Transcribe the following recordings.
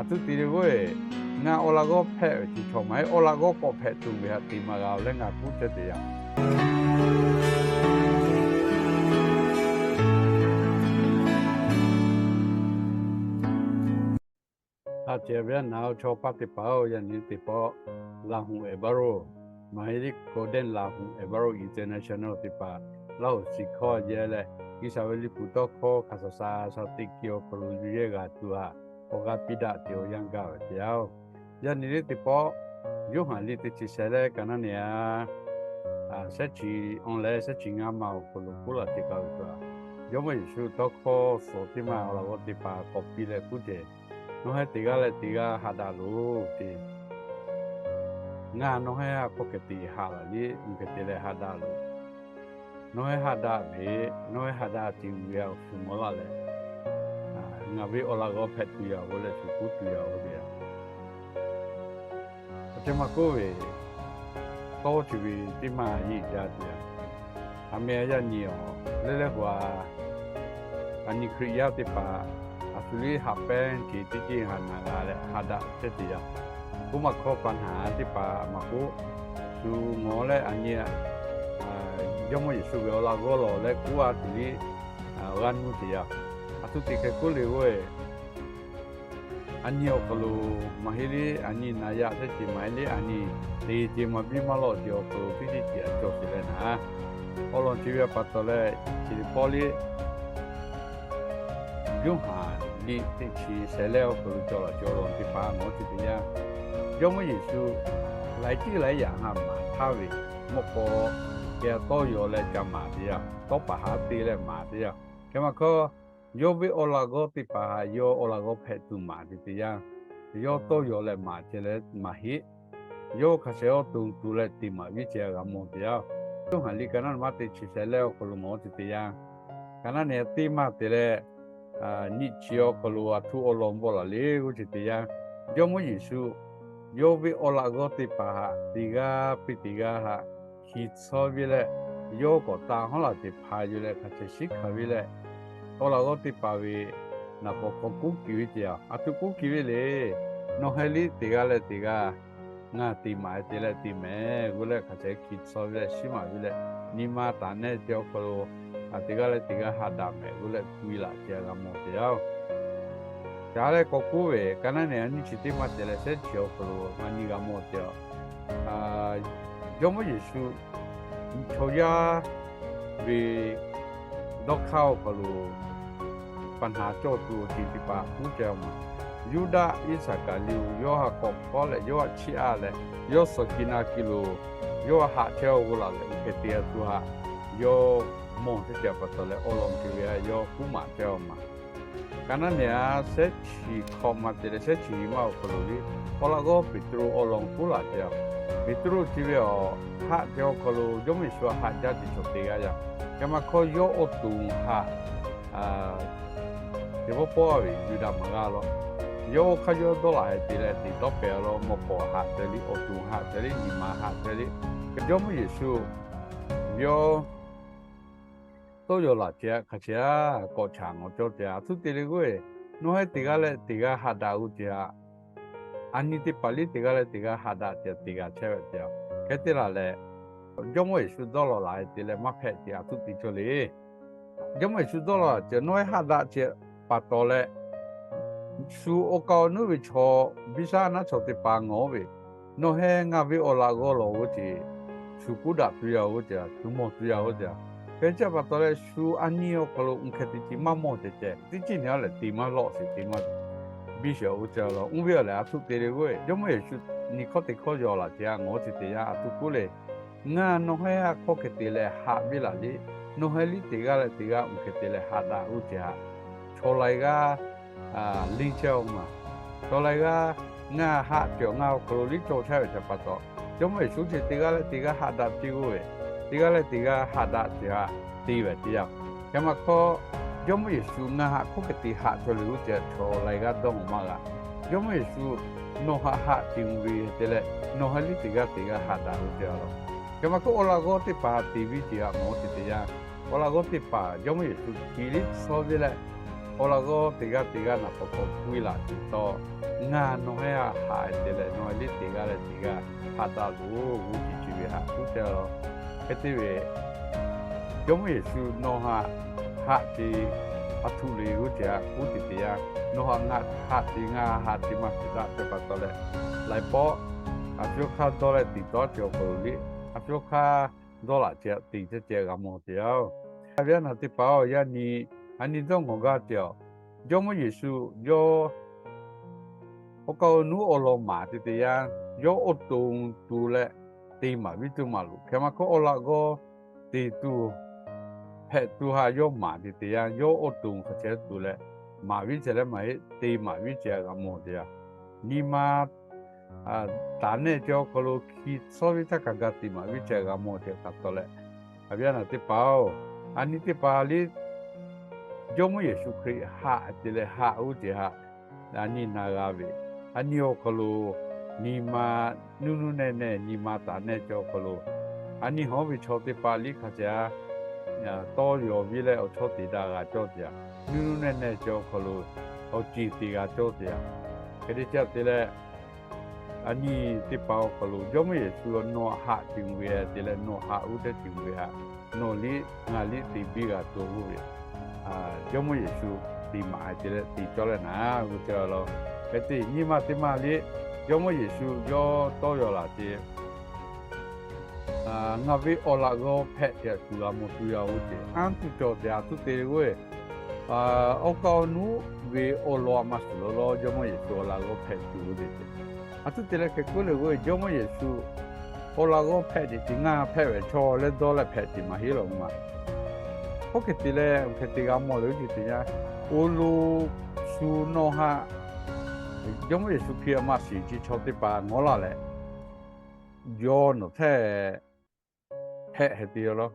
Aˬ htoꞈ te leh g'oˇ-e, ngaˬ awˬ laꞈ g'awˇ hpehꞈ ve chi chaw maˇ heˆ, awˬ laꞈ g'awˇ k'awꞈ hpehꞈ tuˬ ve htaꞈ te maˇ g'a leh ngaˬ k'oˆ chehˇ te yaˇ. Hk'a ceh ve a naˍ chaw paˇ teˇ hpaˍ-oˬ, yaꞈ nyi teˇ pawˆ Laˇ huˍ Ekballo, maˇ heˆ leh Golden Laˇ huˍ Ekballo International teˇ hpaˍ, Laˇ huˍ shiˍ hkawˇ yehˇ leh, G'uiˬsha ve liꞈ hpu tawˇ hkawˇ hk'a shuˍ shuˍ shuˍ teˇ kiˇ awˬ hk'aw lo yuˬ yehˇ g'a tuˬ htaꞈ awˬ g'aˇ piˇ daꞈ te awˬ yanˇ gaˇ ve te yaˇ-oˬ. Yaꞈ nyi leh teˇ pawˆ Yoˇhanˬ liꞈ teˇ chi shehˍ leh ka naˉ nehˬ a, shehˉ chi awˬ leh shehˉ chi ngaˇ ma awˬ hk'aw lo k'oˆ laˇ ceh ka ve kaꞈ, Jawˇmawˇ Yeˍsuˆ tawˇ hkawˇ suhˍ teˇ maˇ awˬ laꞈ g'awˇ teˇ hpaˍ k'awꞈ piˇ leh k'oˆ ceh, Nawˬ hui teˇ g'aˇ leh teˇ g'aˇ haꞈ daꞈ loˬ tehꞈ, ngaˬ nawˬ hui hk'aw hk'e te haꞈ laˬ leh, uˬ hk'e te leh haꞈ daꞈ loˬ. Nawˬ hui haꞈ daꞈ ve, nawˬ hui haꞈ daꞈ te ve awˬ hk'aw lo mawˬ laˇ leh, ngaˬ ve awˬ laꞈ g'awˇ hpehꞈ tuˬ yaˇ-oˬ leh shu k'oˆ tuˬ yaˇ-oˬ ve yoˬ. Aˬ htoꞈ ma k'oˆ ve, tawˇ chi ve teˇ maˇ yeˇ jaˇ te yaˇ. Aˬ meh a yaˇ nyi awˬ leh leh hui, aˬ nyi Hkriꞈ yaˇ teˇ hpaˍ, aˬ shu leh haꞈ pehnˇ ce teˇ ceuˬ haꞈ naˍ g'a leh haꞈ daꞈ chehˇ te yaˇ. K'oˆ maˇ hkawˇ pa naˍ teˇ hpaˍ maˇ k'oˆ, shu ngawˬ leh aˬ nyi Jawˇmawˇ Yeˍsuˆ ve awˬ laꞈ g'awˇ lawˬ leh k'oˆ a tuˬ leh g'a nuˇ te yaˇ. Aˬ htoꞈ te hk'e k'oˆ le g'oˇ-e, aˬ nyi awˬ hk'aw lo maˇ heˆ leh aˬ nyi naˍ yaꞈ teˇ ceuˬ maˇ heˆ leh aˬ nyi te ceuˬ maˇ biˇ maˇ lawˬ ceuˬ awˬ hk'aw lo teˇ ceuˬ ceuˬ a cawˬ sheˍ leh naˍ, awˬ lawn chi ve a pa taw leh chi teˇ pawˆ leh Yoˇhanˬ liꞈ teˇ chi shehˍ leh awˬ hk'aw lo cawˬ laˬ cawˬ law teˇ hpaˍ nawˬ chi te yaˇ. Jawˇmawˇ Yeˍsuˆ laiˉ ceuˬ laiˉ yaꞈ haꞈ maˍ htaˇ ve, mawꞈ k'aw geh tawˇ yaw leh ca maˍ te yaˇ, tawˇ paˍ haꞈ te leh maˍ te yaˇ. Hk'e maˇ hkawˇ, yawˇ ve awˬ laꞈ g'awˇ teˇ hpaˍ htaꞈ yawˇ awˬ laꞈ g'awˇ hpehꞈ tuˬ maˍ te te yaˇ. Yawˇ tawˇ yaw leh maˍ ceh leh maˇ heˆ. Yawˇ hk'a shehˍ awˬ to tuˬ leh te maˍ viˉ ceh g'a mawˬ te yaˇ. Yoˇhanˬ liꞈ ka naˉ maˇ teˇ chi shehˍ leh awˬ hk'aw lo mawˬ te te yaˇ. Ka naˉ nehˬ teˇ maˇ te leh nyiˇ chi awˬ hk'aw lo a htoꞈ awˬ lawn bawˆ laˬ le g'oˇ ceh te yaˇ. Jawˇmawˇ Yeˍsuˆ yawˇ ve awˬ laꞈ g'awˇ teˇ hpaˍ htaꞈ teˇ g'aˇ piˇ teˇ g'aˇ htaꞈ hkiˬ tsuhˇ ve leh, yawˇ k'awꞈ taˍ hawˉ laˬ teˇ hpaˍ yuˬ leh hk'a ceh shiˉ hkanˍ ve leh, awˬ laꞈ g'awˇ teˇ hpaˍ ve naˍ k'awꞈ hk'aw k'oˆ kiˬ ve te yaˇ. Aˬ htoꞈ k'oˆ kiˬ ve le, nawˬ hui leh teˇ g'aˇ leh teˇ g'aˇ ngaˬ te maˍ te leh te mehˍ g'oˇ leh hk'a ceh hkiˬ tsuhˇ ve leh shiˉ maˍ ve leh, nyi ma taˍ nehˇ ceh awˬ hk'aw lo teˇ g'aˇ leh teˇ g'aˇ haꞈ daꞈ mehˍ g'oˇ leh k'oˆ laꞈ ceh g'a mawˬ te yaˇ-oˬ. Ca leh k'awꞈ k'oˆ ve, ka naˉ nehˬ a nyiˇ chi teˇ maˇ te leh shehˉ chi awˬ hk'aw lo maˇ nyi g'a mawˬ te yaˇ. Jawˇmawˇ Yeˍsuˆ chaw yaˇ ve dawˇ hk'aˇ awˬ hk'aw lo pa naˍ cawˇ tuˬ awˬ ceuˬ teˇ hpaˍ k'oˆ ceh maˬ. Yuˇdaꞈ Iˉsaˍkaˍriˍoˆ yawˇ htaꞈ k'awꞈ hkawˉ leh yawˇ htaꞈ chiˇ aˆ leh, yawˇ suhˍ kiˍ na kiˍ lo yawˇ htaꞈ haꞈ chehˇ-oˆ g'oˇ laˬ leh uˬ hk'e te tuˬ htaꞈ yawˇ mawˬ teˇ ceuˬ pa taw leh awˬ lawn ceuˬ ve htaꞈ yawˇ k'oˆ maˍ chehˇ-oˆ maˬ. Ka naˉ nehˬ a shehˉ chi hk'awꞈ maˇ te leh shehˉ chi nyi maˇ awˬ hk'aw lo leh, awˬ laꞈ g'awˇ Peˍtruˆ awˬ lawn k'oˆ laꞈ ceh. Peˍtruˆ chi ve awˬ haꞈ ceh awˬ hk'aw lo Jawˇmawˇ Yeˍsuˆ htaꞈ haꞈ jaˇ ceh chaw teˇ g'aˇ yaˇ. Hk'e maˇ hkawˇ yawˇ awˬ to haꞈ te bawˆ pawˆ ve Yuˇdaꞈ maˍ g'a law. Yawˇ oˇ hk'aˇ yawˇ dawˇ laˬ heh te leh te dawˇ pehˍ law, mawꞈ k'awꞈ haꞈ te leh awˬ to haꞈ te leh nyi ma haꞈ te leh, Jawˇmawˇ Yeˍsuˆ yawˇ tawˇ yaw laˬ ceh hk'a ceh a k'awꞈ chaꞈ ngawˬ cawˇ te a htoꞈ te leh g'oˇ-e, nawˬ hui teˇ g'aˇ leh teˇ g'aˇ haꞈ daꞈ g'oˇ ceh a, aˬ nyi teˇ hpaˍ leh teˇ g'aˇ leh teˇ g'aˇ haꞈ daꞈ ceh teˇ g'aˇ chehˇ ve te a. Hk'e te laˬ leh, Jawˇmawˇ Yeˍsuˆ dawˇ law laˬ te leh maˇ hpehꞈ te a htoꞈ te cawˇ le. Jawˇmawˇ Yeˍsuˆ dawˇ law laˬ ceh nawˬ hui haꞈ daꞈ ceh pa taw leh, shu awˬ kaˍ awˬ nuˉ ve chaw, biˇ shaˉ naˉ chaw teˇ hpaˍ ngawˬ ve, nawˬ hui ngaˬ ve awˬ laꞈ g'awˇ lawˬ g'oˇ ceh, shu k'oˆ daꞈ tuˬ yaˇ g'oˇ ceh, shu mawˬ tuˬ yaˇ g'oˇ ceh. Hk'e ceh pa taw leh shu aˬ nyi awˬ hk'aw lo uˬ hk'e te ceh maˇ mawˬ ceh ceh teˇ ceuˬ nyi a leh te maˇ lawꞈ sheˍ te maˇ biˇ sheˍ g'oˇ ceh law. Oˇ ve a lehˬ aˬ htoꞈ te leh g'oˇ-e, Jawˇmawˇ Yeˍsuˆ nyi hkawˇ teˇ hkawˇ yaw laˬ ceh a ngawˬ ceh te yaˇ aˬ htoꞈ k'oˆ le. Ngaˬ nawˬ hui htaꞈ hk'aw hk'e te leh haꞈ ve laˬ le. Nawˬ hui leh teˇ g'aˇ leh teˇ g'aˇ uˬ hk'e te leh haꞈ daꞈ g'oˇ ceh a, chaw laiˬ g'aˇ liˇ chehˇ-oˆ maˬ. Chaw laiˬ g'aˇ ngaˬ haꞈ cawˬ ngaˬ awˬ hk'aw lo liˇ cawˬ chehˇ ve ceh pa taw, Jawˇmawˇ Yeˍsuˆ ceh teˇ g'aˇ leh teˇ g'aˇ haꞈ daꞈ piˇ g'oˇ ve, teˇ g'aˇ leh teˇ g'aˇ haꞈ daꞈ ceh a te ve te yaˇ. Hk'e maˇ hkawˇ, Jawˇmawˇ Yeˍsuˆ ngaˬ htaꞈ hk'aw hk'e te haꞈ cawˬ le g'oˇ ceh chaw laiˬ g'aˇ dawˇ maw maˇ g'a. Jawˇmawˇ Yeˍsuˆ nawˬ htaꞈ haꞈ te mvuh ve te leh nawˬ hui leh teˇ g'aˇ teˇ g'aˇ haꞈ daꞈ g'oˇ ceh a law. Hk'e maˇ hkawˇ awˬ laꞈ g'awˇ teˇ hpaˍ htaꞈ te viˉ ceh a mawˬ ceh te yaˇ. Awˬ laꞈ g'awˇ teˇ hpaˍ Jawˇmawˇ Yeˍsuˆ hkiˬ liˇ tsuhˇ ve leh Awˬ laꞈ g'awˇ teˇ g'aˇ teˇ g'aˇ naˍ paˍ k'awꞈ pu e laꞈ tuˬ htawˇ, ngaˬ nawˬ hui htaꞈ haꞈ e te leh nawˬ hui liˇ teˇ g'aˇ leh teˇ g'aˇ haꞈ daꞈ loˬ g'uˇ tiꞈ cuˬ ve htaꞈ kuˉ caˇ law. Hk'e te ve, Jawˇmawˇ Yeˍsuˆ nawˬ htaꞈ haꞈ te, a htoꞈ le g'uˇ tiꞈ htaꞈ kuˉ tiꞈ te yanˇ, nawˬ htaꞈ ngaˬ haꞈ te, ngaˬ haꞈ te maˇ tuˬ daꞈ te pa taw leh, laiˬ pawˆ a hpfuhˇ hk'aˇ dawˇ leh tiˍ tawˉ ceh awˬ hk'aw lo liˇ, a hpfuhˇ hk'aˇ dawˇ laꞈ ceh tiˍ ceh g'a mawˬ te yaˇ-oˬ. A viˉ a naˍ teˇ hpaˍ-oˬ, yaꞈ nyi a nyi dawˇ ngawˬ gaˇ te-aˬ. Jawˇmawˇ Yeˍsuˆ yawˇ awˬ kaˍ awˬ nuˉ awˬ lawn maˍ te te yanˇ, yawˇ awˬ to tuˬ leh te maˍ viˉ tuˬ maˍ loˬ. Hk'e maˇ hkawˇ awˬ laꞈ g'awˇ te tuˬ hpehꞈ tuˬ htaꞈ yawˇ maˍ te te yanˇ, yawˇ awˬ to hk'a ceh tuˬ leh maˍ viˉ ceh leh maˇ heˆ, te maˍ viˉ ceh g'a mawˬ te yaˇ. Nyi ma taˍ nehˆ ceh awˬ hk'aw lo hki tsuhˇ viˉ htaˇ kaꞈ ga te maˍ viˉ ceh g'a mawˬ te pa taw leh, a viˉ a naˍ teˇ hpaˍ-oˬ, a nyi teˇ hpaˍ liˇ Jawˇmawˇ Yeˍsuˆ Hkriꞈ haꞈ te leh haꞈ g'uˇ tiꞈ htaꞈ a nyi na g'a ve, a nyi awˬ hk'aw lo nyi ma nuˇ nuˇ nehˆ nehˆ, nyi ma taˍ nehˆ ceh awˬ hk'aw lo a nyi hawˉ ve chaw teˇ hpaˍ liˇ hk'a ceh tawˇ yaw viˉ leh awˬ chawˇ te daꞈ g'a cawˇ te yaˇ. Nuˇ nuˇ nehˆ nehˆ ceh awˬ hk'aw lo awˬ ceˬ te g'a cawˇ te yaˇ. Hk'e te ceh te leh, a nyi teˇ hpaˍ awˬ hk'aw lo Jawˇmawˇ Yeˍsuˆ nawˬ haꞈ te ve te leh nawˬ haꞈ g'uˇ teˇ te ve htaꞈ nawˬ liˇ ngaˬ liˇ te biˇ g'a tuˬ g'uˇ ve, Jawˇmawˇ Yeˍsuˆ te maˍ te leh te cawˇ leh naˍ g'uˇ ceh law. Hk'e te nyi ma teˇ ma liˇ Jawˇmawˇ Yeˍsuˆ yawˇ tawˇ yaw laˬ te ngaˬ ve awˬ laꞈ g'awˇ hpehꞈ te tuˬ g'a mawˬ tuˬ yaˇ g'uˇ ceh, anˇ tuˬ cawˬ te a htoꞈ te g'uˇ ve, awˬ kaˍ awˬ nuˉ ve awˬ lawn a maˇ suhˍ law law Jawˇmawˇ Yeˍsuˆ awˬ laꞈ g'awˇ hpehꞈ tuˬ g'uˇ ve ceh, a htoꞈ te leh hk'e k'oˆ le g'uˇ ve, Jawˇmawˇ Yeˍsuˆ awˬ laꞈ g'awˇ hpehꞈ te te ngaˬ hpehꞈ ve chaw leh dawˇ leh hpehꞈ te maˇ heˆ law ma. Hk'oˆ hk'e te leh hk'e te g'a mawˬ le g'uˇ ceh te yaˇ, oˇ lo shu nawˬ htaꞈ Jawˇmawˇ Yeˍsuˆ Hkriꞈ maˇ shiˍ chi chaw teˇ hpaˍ ngawˉ laˇ leh, yawˇ nawˬ htehˇ hpehꞈ hk'e te yaˇ law.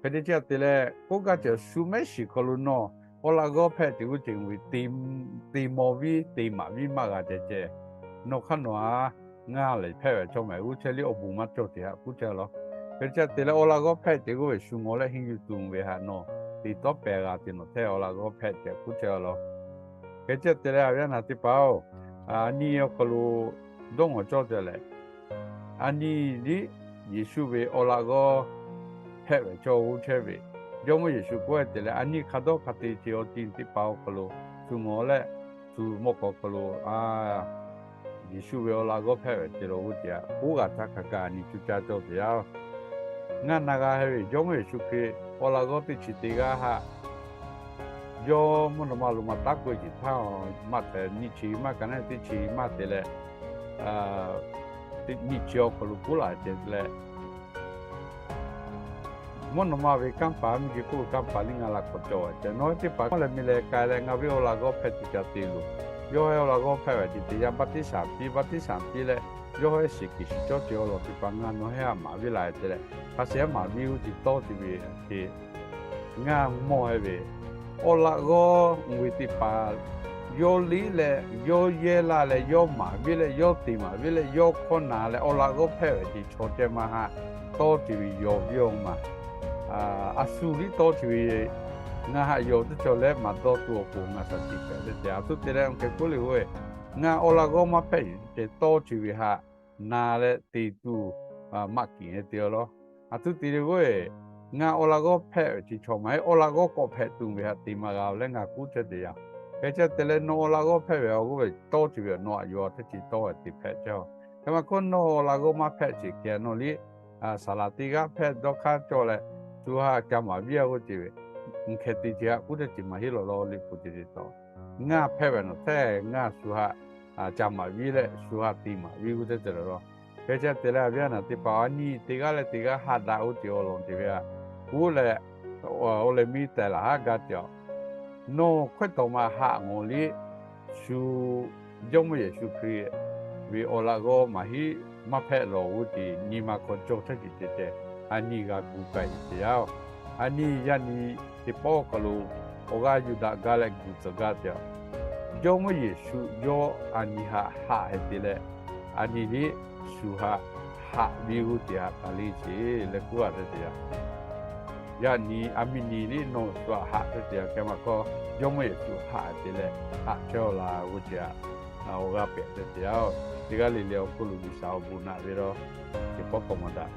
Hk'e te ceh te leh k'oˆ gaˇ ceh shu mehˉ shiˍ hk'aw lo nawˬ awˬ laꞈ g'awˇ hpehꞈ te g'uˇ ceh ve, te maw viˉ te maˍ viˉ maˇ g'a ceh ceh, nawˬ hk'aˇ nawˬ a ngaˬ lehˬ hpehꞈ ve chaw mehˍ g'uˇ chehˇ liˇ awˬ bon maˇ cawˬ te htaꞈ kuˉ chehˇ law. Hk'e te ceh te leh awˬ laꞈ g'awˇ hpehꞈ te g'uˇ ve shu ngawˬ leh henˇ yuˬ tuˬ ve htaꞈ nawˬ te tawˉ pehˍ g'a te nawˬ htehˇ awˬ laꞈ g'awˇ hpehꞈ te kuˉ chehˇ law. Hk'e te ceh te leh a viˉ a naˍ teˇ hpaˍ-oˬ, a nyi awˬ hk'aw lo dawˇ ngawˬ cawˇ te leh, a nyi liˇ Yeˍsuˆ ve awˬ laꞈ g'awˇ hpehꞈ ve chaw g'uˇ chehˇ ve, Jawˇmawˇ Yeˍsuˆ k'oˆ e te leh a nyi hk'a dawˇ hk'a te te awˬ ti teˇ hpaˍ awˬ hk'aw lo shu ngawˬ leh shu mawˇ k'awꞈ hk'aw lo Yeˍsuˆ ve awˬ laꞈ g'awˇ hpehꞈ ve te law g'uˇ ceh a, oˇ g'aˇ htaˇ hk'a gaˬ nyi cuˇ caˇ cawˇ te yaˇ. Ngaˬ na g'a heh ve Jawˇmawˇ Yeˍsuˆ Hkriꞈ awˬ laꞈ g'awˇ teˇ chi teˇ g'aˇ htaꞈ yawˇ mvuhˇ naw ma lo ma taˉ k'oˆ ve ceuˬ htaˇ, maˇ hpehꞈ nyiˇ chi maˇ ka neˉ teˇ chi maˇ te leh, nyiˇ chi awˬ hk'aw lo k'oˆ laꞈ ceh leh, mvuhˇ naw ma ve kanˇ paˍ miˇ geh k'oˆ ve kanˇ paˍ liˇ ngaˬ laꞈ k'awꞈ cawˬ ve ceh, nawˬ hui teˇ hpaˍ k'oˆ leh mi leh k'ai leh ngaˬ ve awˬ laꞈ g'awˇ hpehꞈ tuˬ ca te loˬ. Yawˇ hui awˬ laꞈ g'awˇ hpehꞈ ve ceh te yaˇ baˆtiˆsaˬ piˇ, baˆtiˆsaˬ piˇ leh yawˇ hui shiˍ kiˍ shiˍ cawˇ ceh awˬ lawn teˇ hpaˍ ngaˬ nawˬ hui htaꞈ maˍ viˉ la ceh leh, hk'a shehˍ maˍ viˉ g'uˇ ceh tawˇ te ve hk'e ngaˬ mawˬ heh ve, awˬ laꞈ g'awˇ ve teˇ hpaˍ yawˇ liˇ leh yawˇ yehˇ laˇ leh yawˇ maˍ viˉ leh yawˇ te maˍ viˉ leh yawˇ hkawˇ na leh awˬ laꞈ g'awˇ hpehꞈ ve ceh chaw ceh ma htaꞈ tawˇ te ve yaw viˉ awˬ ma, a shu liˇ tawˇ te ve ngaˬ haꞈ yaw teˇ cawˬ leh maˍ dawˇ tuˬ awˬ pon ngaˬ shaˍ tiꞈ hpehꞈ leh te a htoꞈ te leh hk'e k'oˆ le g'uˇ ve, ngaˬ awˬ laꞈ g'awˇ maˇ hpehꞈ ceh tawˇ te ve htaꞈ na leh te tuˬ maˇ kiˍ te a law. A htoꞈ te le g'uˇ ve, ngaˬ awˬ laꞈ g'awˇ hpehꞈ ve ceh chaw maˇ heˆ, awˬ laꞈ g'awˇ k'awꞈ hpehꞈ tuˬ ve htaꞈ te maˇ g'a leh ngaˬ kuˉ chehˇ te yaˇ. Hk'e ceh te leh nawˬ awˬ laꞈ g'awˇ hpehꞈ ve awˬ g'uˇ ve tawˇ te ve nawˬ haꞈ yaw teˇ ceh tawˇ ve te hpehꞈ ceh. Hk'e maˇ hkawˇ nawˬ awˬ laꞈ g'awˇ maˇ hpehꞈ ceh kehˬ nawˬ liˇ saˍ laˍ teˇ g'aˇ hpehꞈ dawˇ hk'aˇ cawˇ leh shu htaꞈ ca maˍ viˉ a g'uˇ ceh ve, hk'e te ceh haꞈ kuˉ chehˇ ceh maˇ heˆ law law liꞈ hpu ceh te taw, ngaˬ hpehꞈ ve nawˬ htehˇ ngaˬ shu htaꞈ ca maˍ viˉ leh shu htaꞈ te maˍ viˉ g'uˇ chehˇ ceh law. Hk'e ceh te leh a viˉ a naˍ teˇ hpaˍ a nyi teˇ g'aˇ leh teˇ g'aˇ haꞈ daꞈ g'uˇ ceh awˬ lawn te ve htaꞈ kuˉ leh, awˬ leh miˇ tehˬ laˬ haˉ gaˇ te a, nawˬ hkawehˇ tawˍ ma haꞈ ngawˬ liˇ shu Jawˇmawˇ Yeˍsuˆ Hkriꞈ ve awˬ laꞈ g'awˇ maˇ heˆ maˇ hpehꞈ lawˬ g'uˇ ceh nyi ma hk'aw cawˬ htaˇ ceh ceh ceh a nyi g'a gu k'ai te yaˇ-oˬ. A nyi yaˇ nyi teˇ pawˆ awˬ hk'aw lo awˬ g'aˇ yuˬ daꞈ gaˇ leh gu tcuh gaˇ te a, Jawˇmawˇ Yeˍsuˆ yawˇ a nyi htaꞈ haꞈ heh te leh, a nyi liˇ shu htaꞈ haꞈ viˉ g'uˇ ceh htaꞈ taˍ le ceh leh kuˉ a te te yaˇ. Yaꞈ nyi a miˬ nyi liꞈ nawˬ shu aꞈ haꞈ te te a hk'e maˇ k'aw, Jawˇmawˇ Yeˍsuˆ haꞈ te leh haꞈ chehˇ-aw la g'uˇ ce aꞈ, awˬ g'aˇ pehꞈ te te-aˬ. Teˇ g'aˇ le le awˬ hk'oˆ lo G'uiˬsha awˬ bon naꞈ ve lawˬ, teˇ pawˆ k'awꞈ maˇ daꞈ.